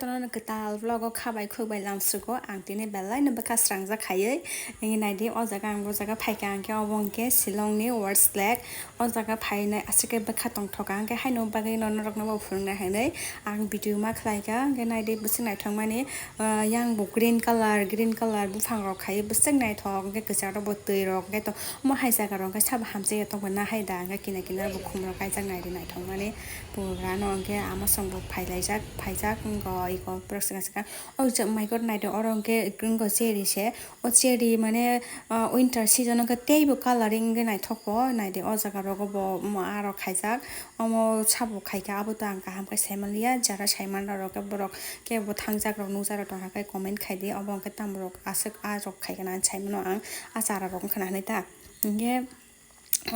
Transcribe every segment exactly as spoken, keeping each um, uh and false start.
Tono kwtal vlog o khabai khukbai lamsugo ang tini belai no bwkha srangjak khaiwi. Nini naidi o jaga ang bo jaga phaikha ang khe obo hwnkhe Shillong ni Westlife. O jaga phainai aswk khe bwkha tongthok ang khe haino bagwi no norok no bo phunuknai hinwi ang video ma khlaikha. Ang khe naidi bwswk naithok mani, ah, yang bo green colour, green colour buphang rok khai bwswk naithok, ang khe kwcharo bo twi rok khe to. Omo hai jaga rok hwnkhe sabo hamjakya tongkha na hai da, hwnkhe kinar kinar bo khum rok kaijak naidi naithok mani. Pura no hwnkhe ama song bo phailaijak, phaijak wngkha iko borok swkang swkang. O je my god naidi oro hwnkhe wngkha cherry se. O cherry mane, ah, winter season hwnkhe teibo colouring wngkhe naithok bo naidi o jaga rogo bo, omo aro khaijak. Omo sabo khaikha abo to ang kaham khe saimanliya, jara saimanrok khe borok kebo thangjak rok nukjak rok tongkha khe comment khaidi, obo hwnkhe tamo rok aswk ah rok khaikha na saimano ang, ah chara rok wngkha na hinwi ta. Hinkhe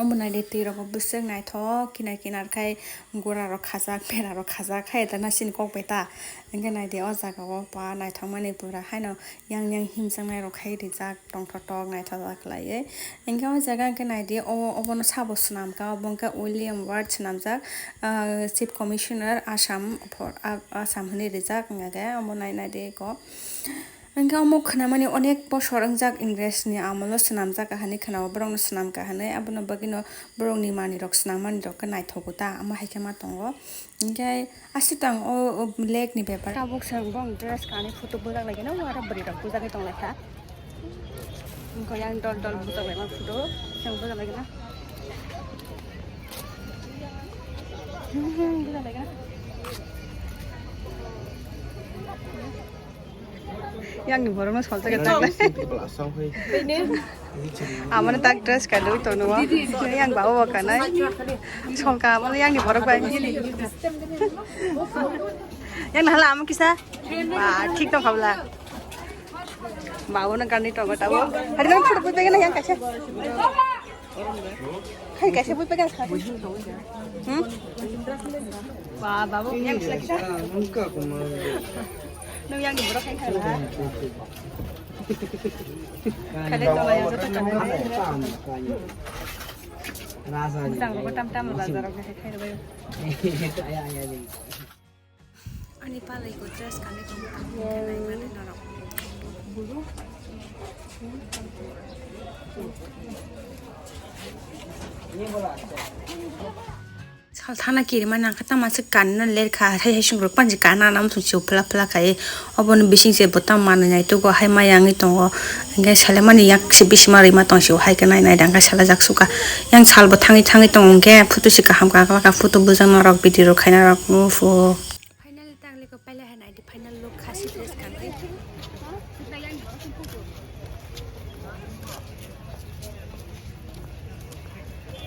omo naidi twi rogo bwswk naithok, kinar kinar khai gura rok khajak, bera rok khajak, hai da na sini kok bai ta. Hinkhe naidi o jaga o ba naithok mani pura haino yang yang himjaknai rok khai rijak, tongthok tok naithok jak khlaiwi. Hinkhe o jaga hinkhe naidi o, obono sabo swnamkha, obo hinkhe William Ward swnamjak, ah, Chief Commissioner Assam for, ah, Assam hinwi rijak, hinkhe omo nai naidi eko. Hinkhe omo khwnamani onek bosor wngjak, Ingresni amolo swnamjak hinwi khwnao, borokno swnamkha hinwi, abono bagwino borokni manwirok swnammani rok khe naithogo ta, omo hai khe ma tongo. Hinkhe aswk tang o, o lake ni bepar. Tabuk chwng bong dress kanwi photo bujak lai khe no, aro bwrwi rok bujagwi tong lai kha. Hinkhe yang dol dol bujak lai ma photo, chwng bujak lai khe no. Bujak lai khe no. Yang ni borok no sol jaga tak. Amani tak dress ka dui tono. Yang bawa wa kanai. Sol ka amani yang ni borok bai. Yang na hala ama kisa. Ba, thik tong khabla. Bawa na kani tong tawo. Hari nang photo photo yang kaisa. Hai, kaisa bui pegang sa. Hmm? Wah, babu, yang sila kita. Nung yang di borok yang khala. Kali to layo joto kami. Rasa. Mujang rok tam tam bazar rok khai khai rok. Aya, aya, aya. Ani palai ko dress kani tong tang khe nai mani norok. Sal thana kiri mani ang khe tamo se kani no ler kha, hai hai song rok panji kana nam song se phla phla khai, obo ni bising se bo tamo manwi nai tugo, hai maya wngwi tongo, hingke sale mani yak se bisima rima tong se hai khe nai nai dang khe sala jak suka, yang sal bo thangwi thangwi tongo, hingke photo se kaham kha, kha, kha, photo bujak norok, video rok khaina rok, uff, uff. Finally, tang liko pailai hai naidi final look khasi dress kanwi.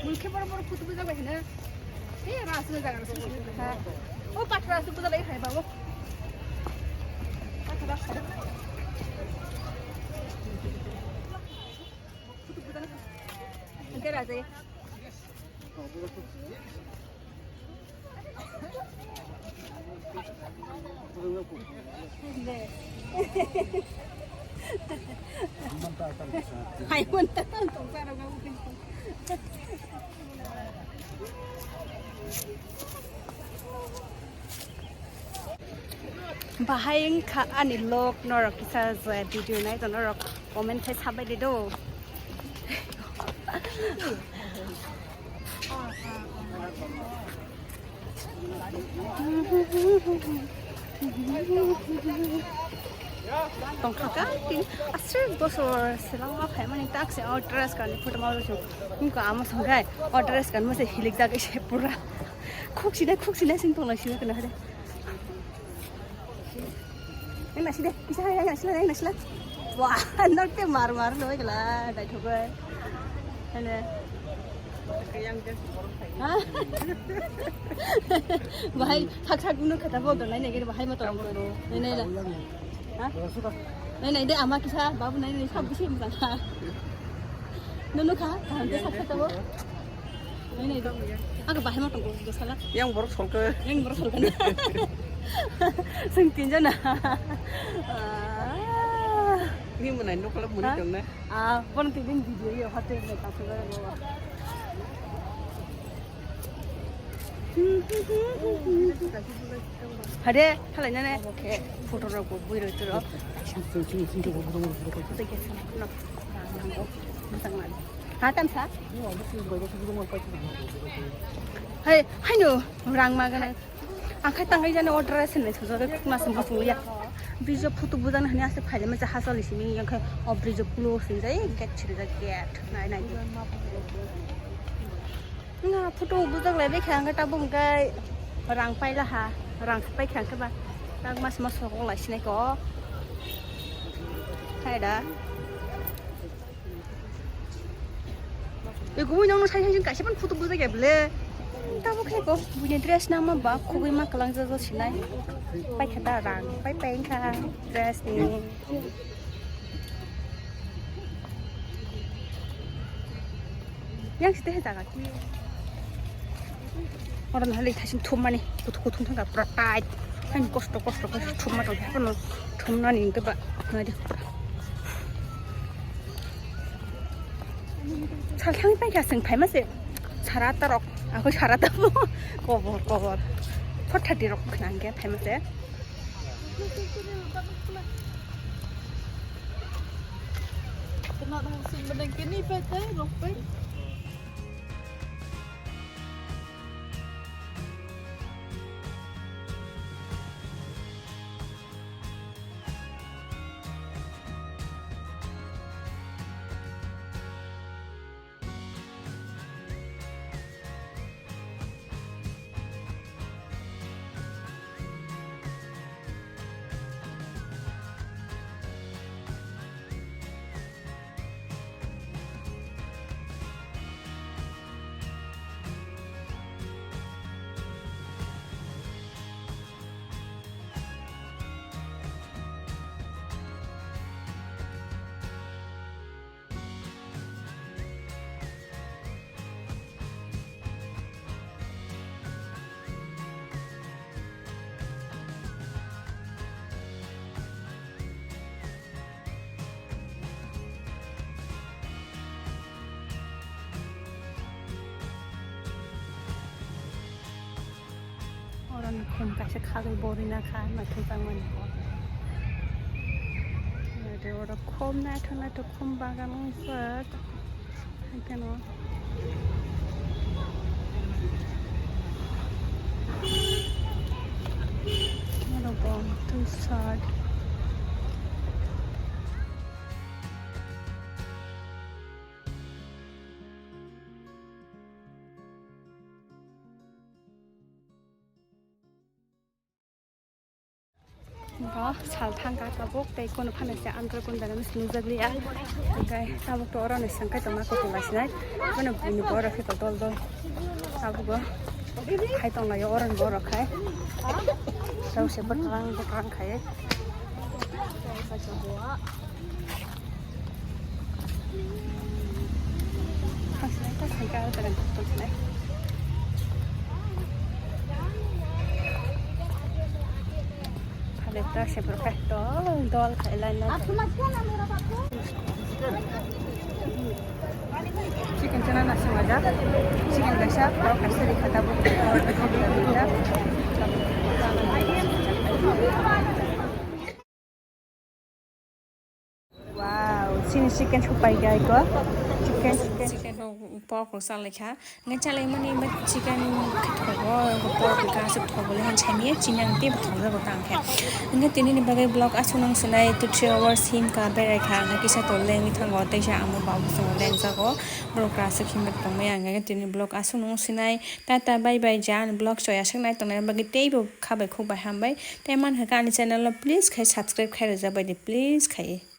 Mulkhe boro boro photo bujak bai hino. Ei, ras no jaga ras no ha. O patra ras bujak lai hai babo. Patra ras. Photo bujak. Angke ras. Bahai wngkha ani log norok kisa je video nai to norok comment khai sabai de do. Tongkha ka tin aswk bosor selanga phaimani tak se o dress kanwi photo ma rwchuk. Wngkha amo songkhai o dress kanmo se hilik jagwi se pura. Khuk sinai khuk sinai sing tongla sini kana hade. Yang nasi deh, bisa yang nasi lah, yang nasi lah. Wah, nok te mar mar noi kala, dai thok bai. Hane. Hah? Bahai thak thak nuk kata bol dong nai nai bahai ma tong ko. Nai nai la. Hah? Nai nai de ama kisa babu nai nai sab bisi mujang kha. Nunu kha, kaham te sak sak tabo. Nai nai de. Aga bahai ma tong ko sala. Yang borok solke. Yang borok solke na. Sing tinjana. Ni mwnai nokla mwnai tong na. Ah, pon tibin video yo hotel le ta. Hade, halai nane. Photo rok bo bui roi turo. Ha, tamsa? Hai, haino, rang magana. Ang khai tangai jani order se nai thujak ma se muchung ya. Bridge photo bujana hani ase phaile ma ha soli simi yang khai o bridge pulo sinjai gate chiri gate nai nai. Nga photo bujak lai bekha ang tabuk kai rang paila ha rang paikha ang ba tak mas mas ko lai sinai ko. Hai da. Ego nang sai sai kaisa phan photo bujai ya ble. Tabo khe ko buini dress na ma ba khogwi ma kalang ja ja sinai. Pai kha da rang, pai pai kha dress ni. Yang site he jaga ki. Oro no hali thasing thum mani kuthuk kuthuk thang ka pura tight. Kan kosto kosto kosto thum ma tong. Kono thum nani ke ba. Nadi. Salthangwi paikha chwng phaima se. Sara atta rok. Ako sara atta bo. Kobor, kobor. Four thirty rok khna hwnkhe phaima se. Oro ni khum kaisa khagwi borwi na kha, naithok jak mani bo. Oro khum naithok naithok khum bagan wng jak. Haikhe no. Oro bo twi side. Bo sal thangkha tabuk tei kono phano se underground jaga nukjakliya. Hwnkhe tabuk to oro ni swngkhe tongma kutung laisinai. Bono buini borok khe dol dol tabugo khai tonglaio oroni borok khai. Tei se bwkrang bwkrang khai. Phaleta se borok dol dol khai lainai. Chicken chana nasi majak. Chicken kaisa, pork kaisa rikha tabuk. Wow, chini chicken supai gai ko. Chicken, chicken. Chicken rok pork rok chalai kha. Ngai chalai mani ba chicken thogo, pork ka se thogo le han chami chini ang te thogo ko tang kha. Ngai tini ni bagai vlog asuk nang sunai two three hours him ka berai kha. Ngai kisa tol le ngi thango teisa amo babu sungo leng jago. Borok ka se him tong mai ang ngai tini vlog asuk nang sunai. Tata bye bye jan vlog choi asuk nai tong nai bagai tei bo kha bai khuk bai ham bai. Tei man kha ani channel lo please khai subscribe khai rwja bai di please khai.